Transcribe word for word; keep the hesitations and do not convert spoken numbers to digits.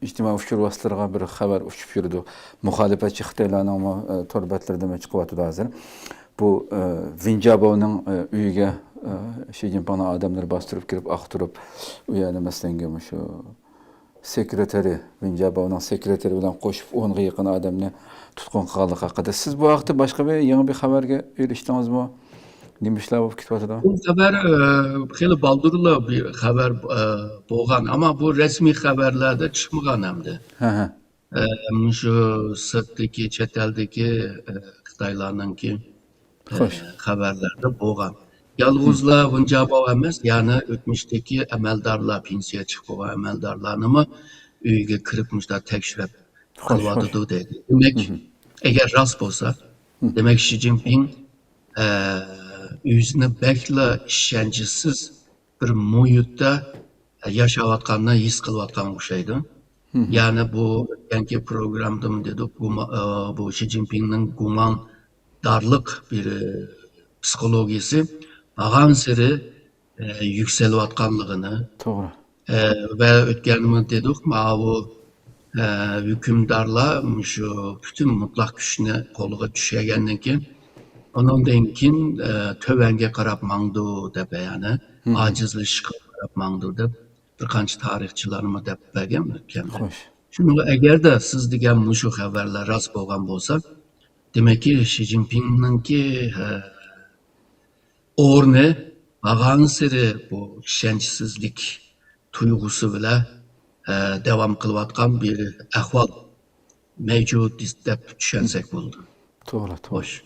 ئىجتىمائىي ئۇچۇر ۋاسىتىلىرىغا بىر خەۋەر ئۇچۇپ يۈرىدۇ. مۇخالىپەتچى خىتايلارنىڭمۇ، ئە، تور بەتلىرىدىمۇ چىقىۋاتىدۇ ھازىر. بۇ، ئە، ۋېن جياباۋنىڭ، ئە، ئۆيىگە، ئە، شى جىنپىڭنىڭ ئادەملىرى باستۇرۇپ كىرىپ، ئاختۇرۇپ، ئۇ يەردە، مەسىلەن، مۇشۇ سېكرېتارى، ۋېن جياباۋنىڭ سېكرېتارى بىلەن قوشۇپ ئونغا يېقىن ئادەمنى تۇتقۇن قىلغانلىقى ھەققىدە. سىز بۇ ھەقتە باشقا بىر يېڭى بىر خەۋەرگە ئېرىشتىڭىزمۇ؟ نېمە ئىشلار بولۇپ كېتىۋاتىدۇ؟ بۇ خەۋەر، ئە، خېلى بالدۇرلا بىر خەۋەر، ئە، بولغان، ئەمما بۇ رەسمىي خەۋەرلەردە چىقمىغان ئەمدى. ھە، ھە. ئە، مۇشۇ سىرتتىكى، چەت ئەلدىكى، ئە، خىتايلارنىڭكى، ئە، خوش. خەۋەرلەردە بولغان. يالغۇزلا ۋېن جياباۋ ئەمەس، يەنە ئۆتمۈشتىكى ئەمەلدارلار، پېنسىيە چىقىپ بولغان ئەمەلدارلارنىمۇ ئۆيىگە كىرىپ مۇشۇنداق تەكشۈرۈپ خوش، خوش. قىلىۋاتىدۇ دەيدۇ. دېمەك، مھم. ئەگەر راست بولسا، مھم. دېمەك، شى جىنپىڭ، ئە، ئۆزىنى بەكلا ئىشەنچسىز بىر مۇھىتتا ياشاۋاتقاننى ھېس قىلىۋاتقانغا ئوخشايدۇ. مھم. يەنى بۇ ئۆتكەنكى پروگراممىدىمۇ دېدۇق، بۇ ما-، ئە، بۇ شى جىنپىڭنىڭ گۇماندارلىق بىر، ئە، پسىخولوگىيىسى بارغانسېرى، ئە، يۈكسىلىۋاتقانلىقىنى، توغرا. ئە، ۋە ئۆتكەندىمۇ دېدۇق، ماۋۇ، ئە، ھۆكۈمدارلار مۇشۇ پۈتۈن مۇتلەق كۈچنى قولىغا چۈشۈرگەندىن كېيىن، ئۇنىڭدىن كېيىن، ئە، تۆۋەنگە قاراپ ماڭدۇ دەپ، يەنى مھم. ئاجىزلىشىشقا قاراپ ماڭدۇ دەپ بىر قانچە تارىخچىلارمۇ دەپ بەرگەن ئۆتكەندە. خوش. شۇنىڭغا ئەگەردە سىز دېگەن مۇشۇ خەۋەرلەر راست بولغان بولسا، دېمەككى، شى جىنپىڭنىڭكى، ئە، ئورنى بارغانسېرى بۇ ئىشەنچسىزلىك تۇيغۇسى بىلەن، ئە، داۋام قىلىۋاتقان بىر ئەھۋال مەۋجۇت دەپ چۈشەنسەك بولىدۇ. توغرا، توغرا. خوش.